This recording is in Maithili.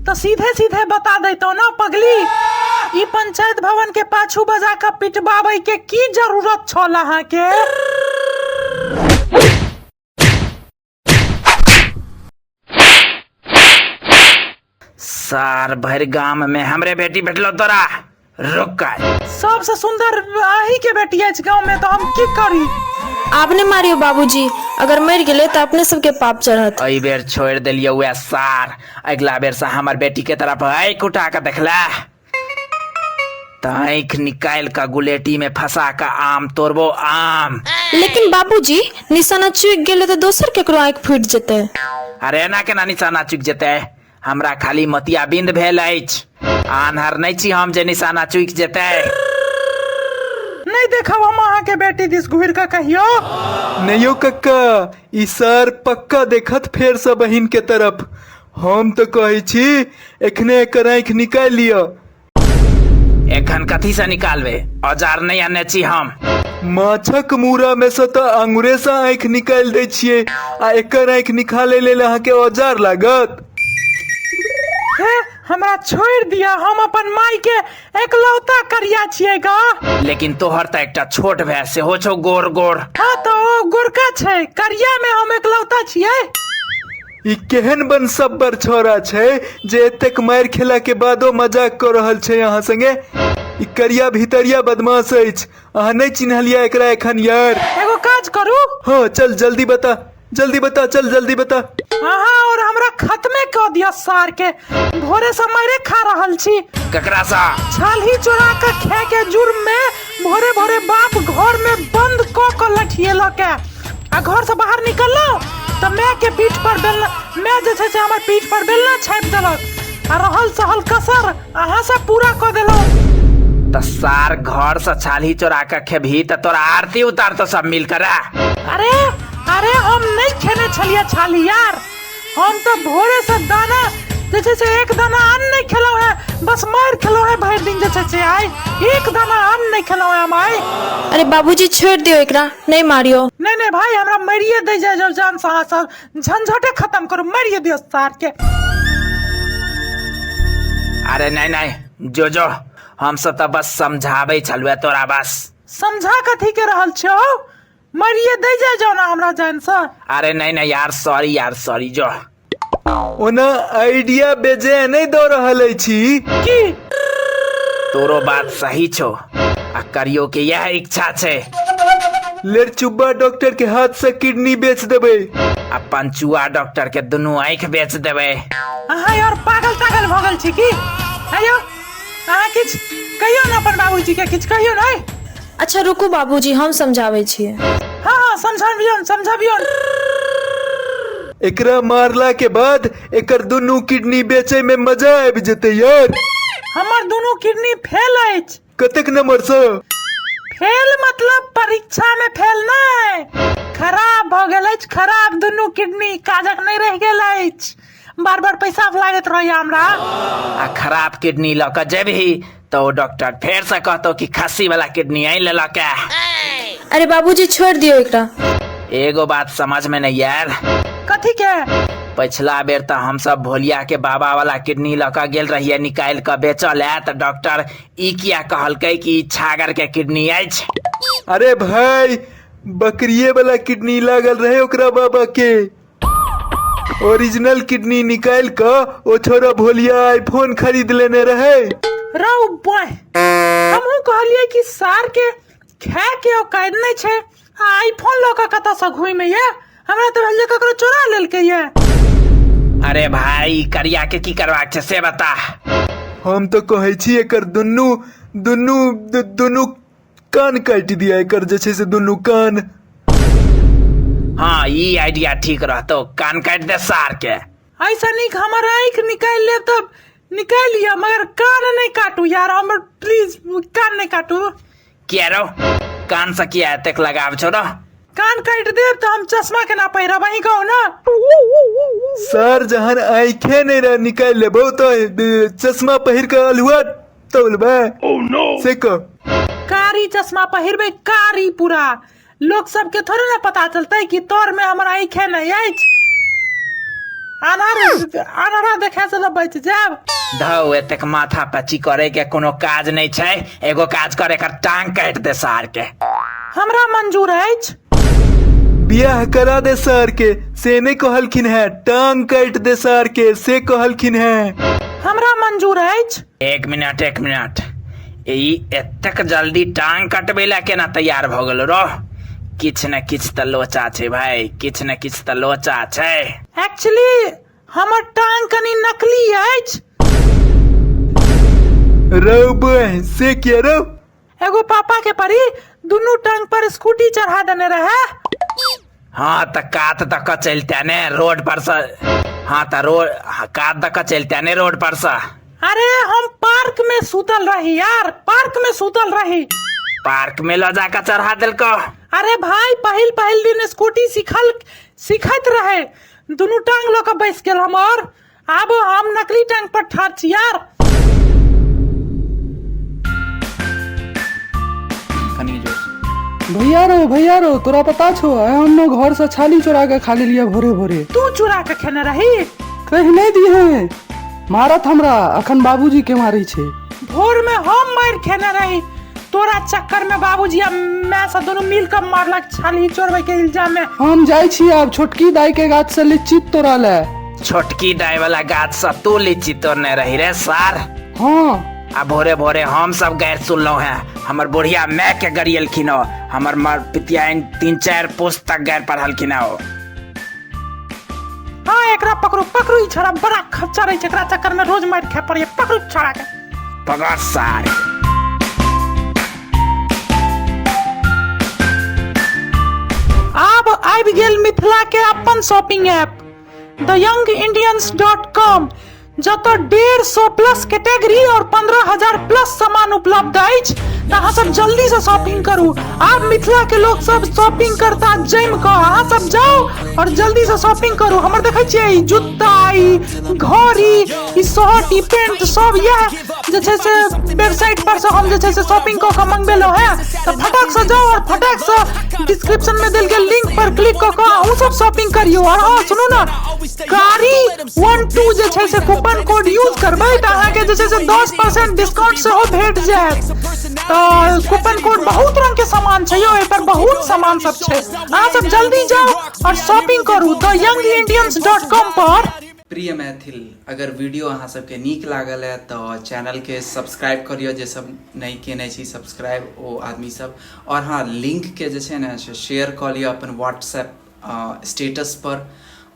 तऽ सीधे सीधे बता दैतौ ने पगली। ई पंचायत भवन के पाछू बजा कऽ पिटबाबै के की जरूरत छल अहाँके? सार भरि गाम में हमरे बेटी भेटलो तोरा, रुक आइ। सबसे सुंदर अहीं के बेटी अछि गाँव में, तऽ हम की करी? आब नहि मारियौ बाबूजी, अगर मरि गेलै तऽ अपने सबके पाप चढ़त। एहि बेर छोड़ि देलियौ वएह सार, अगिला बेर से हमर बेटी के तरफ आँखि उठा कऽ देखला तऽ आँखि निकालि कऽ गुलेटी में फंसा कऽ आम तोड़बो आम। लेकिन बाबूजी, निशाना चूकि गेलै तऽ दोसर केकरो आँखि फूटि जेतै। अरे एना केना निशाना चूकि जेतै? हमरा खाली मोतियाबिंद भेल अछि, आन्हर नहि छी हम जे निशाना चूकि जेतै। नहि देखब हम अहाँके बेटी दिस घुरि कऽ कहियो। नहि यौ कक्का, ई सर पक्का देखत फेरसँ बहिन के तरफ। हम तऽ कहै छी एखने एकर आँखि निकालि लिअ। एखन कथी से निकालबे? औजार नहि अनने छी हम। माछक मूड़ा में से तऽ आंगुरे से आँखि निकालि दै छियै, आ एकर आँखि निकालै लेल अहाँके औजार लागत? हे, हमरा छोड़ि दिअ, हम अपन माय के एकलौता करिया छियै गा। लेकिन तोहर तऽ एकटा छोट भाय सेहो छौ गोर गोर। हाँ तऽ ओ गोरका छै, करिया में हम एकलौता छियै। ई केहन बनसब्बर छौड़ा छै जे एतेक मारि खेला के बादो मजाक कऽ रहल छै अहाँ संगे। ई करिया भितरिया बदमाश अछि, अहाँ नहि चिन्हलियै एकरा एखन यार। एगो काज करू। हाँ चल जल्दी बता, जल्दी बता, चल जल्दी बता। अहाँ और हमरा खत्मे कऽ दिअ सार के, भोरे से मारे खा रहल छी। ककरा सा? छालही चोरा कऽ खाय के जुर्म में भोरे भोरे बाप घर में बंद कऽ कऽ लठियेलक आ घर से बाहर निकललहुँ तऽ माय के पीठ पर बेलना, माय जे छै से हमर पीठ पर बेलना छापि देलक आ रहल सहल कसर अहाँ सब पूरा कऽ देलहुँ। तऽ सार घर से छालही चोरा कऽ खेबही तऽ तोरा आरती उतारतो सब मिल कर। अरे अरे हम नहीं खेने छलियै छाली यार, हम तऽ भोरे से दाना जे छै से एक दाना अन्न नहीं खेलहुँ है, बस मारि खेलहुँ है भरि दिन जे छै से आइ एक दाना अन्न नहीं खेलहुँ है हम आइ। अरे बाबूजी छोड़ि दियौ एकरा, नहि मारियौ। नहीं नहीं भाई, हमरा मारिए दै जाय जाउ जान से, अहाँ सब झंझटे खत्म करू, मारिए दियौ सार के। अरे नहीं नहीं जो जो, हम सब तऽ बस समझाबै छलुए तोरा बस। समझा कथी के रहल छौ? मरिए दै जाय जाओ ना हमरा जान से। अरे नहीं नहीं यार, सॉरी यार सॉरी। जो ओना आइडिया बेजे नहीं दऽ रहल अछि। की? तोरो बात सही छौ, आ करियो के यह इच्छा छै। लेरचुब्बा डॉक्टर के हाथ से किडनी बेच देबै। आ पंचुआ डॉक्टर के दुनू आँखि बेच देबै। अहाँ यार पागल तागल भऽ गेल छी की? आयो अहाँ किछु कहियौ ने अपन बाबूजी के, किछु कहियौ ने। अच्छा रुकू बाबूजी, हम समझाबै छियै। हाँ हाँ समझाबियौन समझाबियौन। एकरा मारला के बाद एकर दुनू किडनी बेचे में मजा आबि जेतै यार। हमर दुनू किडनी फेल अछि। कतेक नंबर से? फेल मतलब परीक्षा में फेल नहीं, खराब भऽ गेल अछि, खराब दुनू किडनी काजक नहीं रहि गेल अछि। बार बार पैसा लागैत रहैया हमरा। आ खराब किडनी लऽ कऽ जेबही तऽ ओ डॉक्टर फेर से कहतौ कि खस्सी वाला किडनी आनि लेलक है। अरे बाबूजी छोड़ि दियौ एकरा। एगो बात समझ में नहीं आयल। कथी के? पिछला बेर तऽ हमसब भोलिया के बाबा वाला किडनी लऽ कऽ गेल रहियै निकालि कऽ बेचऽ लए, तऽ डॉक्टर ई किया कहलकै कि ई छागर के किडनी अछि? अरे भाई, बकरिए वाला किडनी लागल रहे ओकरा बाबा के। ओरिजिनल किडनी निकालि कऽ ओ छोरा भोलिया आईफोन खरीद लेने रहे। रौ बॉय, हमहूँ कहलियै कि सार के खाय के औकात नहि छै, आ आईफोन लऽ कऽ कतऽ से घुमि ये? हमरा तऽ भेल जे ककरो चोरा लेलकै ये। अरे भाई, करिया के की करबाक छै से बता। हम तऽ कहै छी एकर दुनू दुनू दुनू कान काटि दिया, एकर जे छै से दुनू कान। हाँ ई आइडिया ठीक रहतो, कान काटि दे सार के। ऐसा नीक हमर आँखि निकालि लेब तब निकालि लिअ, मगर कान नहि काटू यार हमर, प्लीज कान नहि काटू। किया रौ, कान से किया एतेक लगाव छौ रौ? कान काटि देब तऽ हम चश्मा केना पहिरब, अहीं कहू ना। सर जहन आँखे नहि रह निकालि लेबौ तऽ चश्मा पहिर कऽ अल्हुआ तौलबै? से कह। कारी चश्मा पहिरबै, कारी पूरा लोक सबके थोड़े ने पता चलतै कि तोर में हमर आँखे नहि अछि। अनार अनारा देखा से बच जायब। धौ, एतेक माथा पच्ची करे के कोनो काज नहि छै। एगो काज कर, एकर टांग काटि दे सार के। हमरा मंजूर अछि। बियाह करा दे सार के, से नहि कहलखिन है, टांग काटि दे सार के से कहलखिन है। हमरा मंजूर अछि। एक मिनट एक मिनट, ई एतेक जल्दी टांग कटबै ला केना तैयार भऽ गेल रह? किछु ने किछु तऽ लोचा छै भाई, किछु ने किछु तऽ लोचा छै। एक्चुअली हमर टांग कनि नकली अछि। रौ बह, से किया रौ? एगो पापा के परी दुनू टांग पर स्कूटी चढ़ा देने रहे। हाँ तऽ कात दऽ कऽ चलते ने रोड पर से। हाँ तऽ रोड, हाँ, कात दऽ कऽ चलते ने रोड पर से। अरे हम पार्क में सुतल रही यार, पार्क में सुतल रही। पार्क में लऽ जाकऽ चढ़ा देलकौ? अरे भाई, पहिल पहिल दिन स्कूटी सिखल सिखैत रहे, दुनू टांग लऽ कऽ बैस गेल हम, और आब हम नकली टांग पर ठाढ़ छी यार। कनी जोर से। भैया रो, भैया रो, तोरा पता छौ, आइ हम ने घर से छाली चोरा के खा लेलियै भोरे भोरे। तू चुरा के खेने रही? कहि नहि दिहे, मारत हमरा, अखन बाबूजी के मारै छै। भोर में हम मारि खेने रही तोरा चक्कर में, बाबूजी आ माय सब दोनों मिल के मारलक छाली चोरबै के इल्जाम में। हम जाइ छी आब छोटकी दाई के गाछ से लीची तोड़ा ले। छोटकी दाई वाला गाछ से तू लीची तोड़ने रही रे सार? हाँ। आ भोरे भोरे हम सब गैर सुनलहुँ हैं, हमर बुढ़िया माय के गरियलखिन हो, हमर मर पितियाइन 3-4 पुस्त तक गैर पढ़लखिन हो। हाँ, एकरा पकड़ू पकड़ू, ई छड़ा बड़ा खच्चर अछि, एकरा चक्कर में रोज मारि खाय पड़ैया, पकड़ू छड़ा के। पकड़ सार। आब आबि गेल मिथिला के अपन shopping app the young Indians dot com, जतऽ 150 प्लस कैटेगरी और 15,000 प्लस सामान उपलब्ध अछि। तऽ अहाँ सब जल्दी से शॉपिंग करू। आब मिथिला के लोग सब शॉपिंग करता जमि कऽ। अहाँ सब जाउ और जल्दी से शॉपिंग करू। हमर देखै छियै ई जूता, ई घड़ी, ई शर्ट, ई पेंट सब इएह जे छै से वेबसाइट पर से हम जे छै से शॉपिंग कऽ कऽ मंगबेलहुँ हेँ। तऽ फटाक से जाउ और फटाक से डिस्क्रिप्शन में देल गेल लिंक पर क्लिक कऽ कऽ अहूँ सब शॉपिंग करियौ। और हाँ सुनू ने, कारी 12 जे छै से कूपन कोड यूज करबै तऽ अहाँके जे छै से 10% डिस्काउंट सेहो भेट जायत। तऽ कूपन कोड, बहुत रंग के सामान छै यौ, एहि पर बहुत सामान सब छै। अहाँ सब जल्दी जाउ और शॉपिंग करू द यंग इंडियंस डॉट कॉम पर। प्रिय मैथिल, अगर वीडियो अहाँ सबके नीक लागल है तऽ चैनलके सब्सक्राइब करियौ, जे सब नहि केने छी सब्सक्राइब ओ आदमी सब। और हाँ, लिंकके जे छै ने से शेयर कऽ लिअ अपन व्हाट्सएप स्टेटस पर।